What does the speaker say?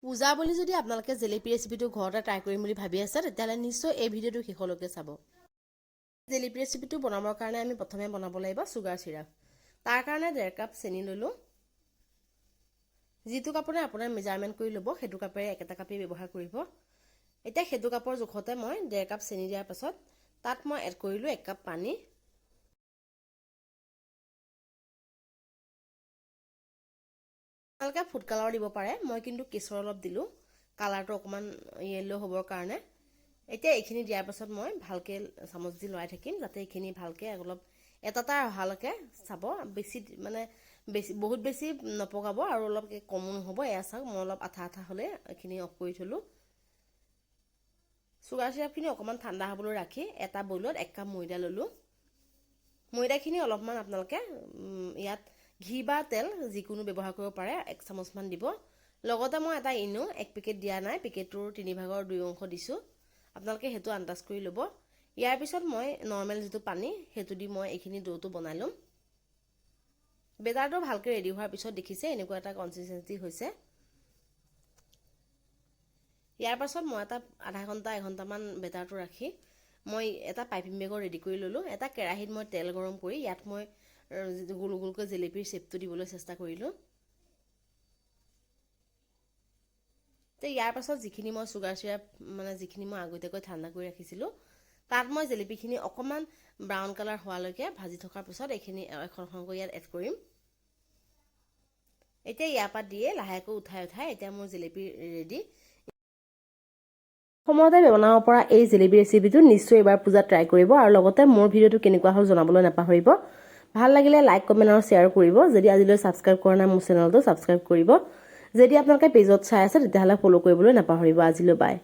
পূজা বুলি যদি আপোনালোকে জেলেপি ৰেচিপিটো ঘৰতে ট্ৰাই কৰিম বুলি ভাবি আছে, তেতিয়াহ'লে নিশ্চয় এই ভিডিঅ'টো শেষলৈকে চাব। জেলেপি ৰেচিপিটো বনাবৰ কাৰণে আমি প্ৰথমে বনাব লাগিব চুগাৰ চিৰাপ। তাৰ কাৰণে 1.5 কাপ চেনি ল'লোঁ। যিটো কাপেৰে আপোনাৰ মেজাৰমেণ্ট কৰি ল'ব, সেইটো কাপেৰে একেটা কাপেই ব্যৱহাৰ কৰিব। এতিয়া সেইটো কাপৰ জোখতে মই 1.5 কাপ চেনি দিয়াৰ পাছত তাত মই এড কৰিলোঁ 1 কাপ পানী। আপোনালোকে ফুড কালাৰ দিব পাৰে, মই কিন্তু কেশৰ অলপ দিলোঁ কালাৰটো অকণমান য়েল্ল' হ'বৰ কাৰণে। এতিয়া এইখিনি দিয়াৰ পাছত মই ভালকৈ চামুচ দি লৰাই থাকিম, যাতে এইখিনি ভালকৈ অলপ এটা এটা অহালৈকে চাব। বেছি মানে বেছি বহুত বেছি নপকাব আৰু অলপ কমো নহ'ব। এয়া চাওক, মই অলপ আঠা আঠা হ'লে এইখিনি অফ কৰি থ'লোঁ। চুগাৰ চিৰাপখিনি অকণমান ঠাণ্ডা হ'বলৈ ৰাখি এটা বৌলত 1 কাপ ময়দা ল'লোঁ। ময়দাখিনি অলপমান আপোনালোকে ইয়াত ঘি বা তেল যিকোনো ব্যৱহাৰ কৰিব পাৰে, 1 চামুচমান দিব। লগতে মই এটা ইনো, এক পেকেট দিয়া নাই, পেকেটটোৰ 2/3 অংশ দিছোঁ। আপোনালোকে সেইটো আন্দাজ কৰি ল'ব। ইয়াৰ পিছত মই নৰ্মেল যিটো পানী, সেইটো দি মই এইখিনি দৌটো বনাই ল'ম। বেটাৰটো ভালকৈ ৰেডি হোৱাৰ পিছত দেখিছে, এনেকুৱা এটা কনচিষ্টেঞ্চি হৈছে। ইয়াৰ পাছত মই এটা আধা ঘণ্টা এঘণ্টামান বেটাৰটো ৰাখি মই এটা পাইপিং বেগৰ ৰেডি কৰি ল'লোঁ। এটা কেৰাহীত মই তেল গৰম কৰি ইয়াত মই গোল গোলকৈ জেলেপিৰ শ্বেপটো দিবলৈ চেষ্টা কৰিলোঁ। তো ইয়াৰ পাছত যিখিনি মই চুগাৰ চিৰাপ, মানে যিখিনি মই আগতীয়াকৈ ঠাণ্ডা কৰি ৰাখিছিলোঁ, তাত মই জেলেপিখিনি অকণমান ব্ৰাউন কালাৰ হোৱালৈকে ভাজি থকাৰ পিছত এইখিনি এখন এখনকৈ ইয়াত এড কৰিম। এতিয়া ইয়াৰ পৰা দিয়ে লাহেকৈ উঠাই উঠাই এতিয়া মোৰ জেলেপি ৰেডি। সময়তে বনাব পৰা এই জেলেপি ৰেচিপিটো নিশ্চয় এইবাৰ পূজাত ট্ৰাই কৰিব আৰু লগতে মোৰ ভিডিঅ'টো কেনেকুৱা হ'ল জনাবলৈ নাপাহৰিব। ভাল লাগিলে লাইক, কমেণ্ট আৰু শ্বেয়াৰ কৰিব। যদি আজিলৈ ছাবস্ক্ৰাইব কৰা নাই, মোৰ চেনেলটো ছাবস্ক্ৰাইব কৰিব। যদি আপোনালোকে পেজত চাই আছে, তেতিয়াহ'লে ফ'ল' কৰিবলৈ নাপাহৰিব। আজিলৈ বাই।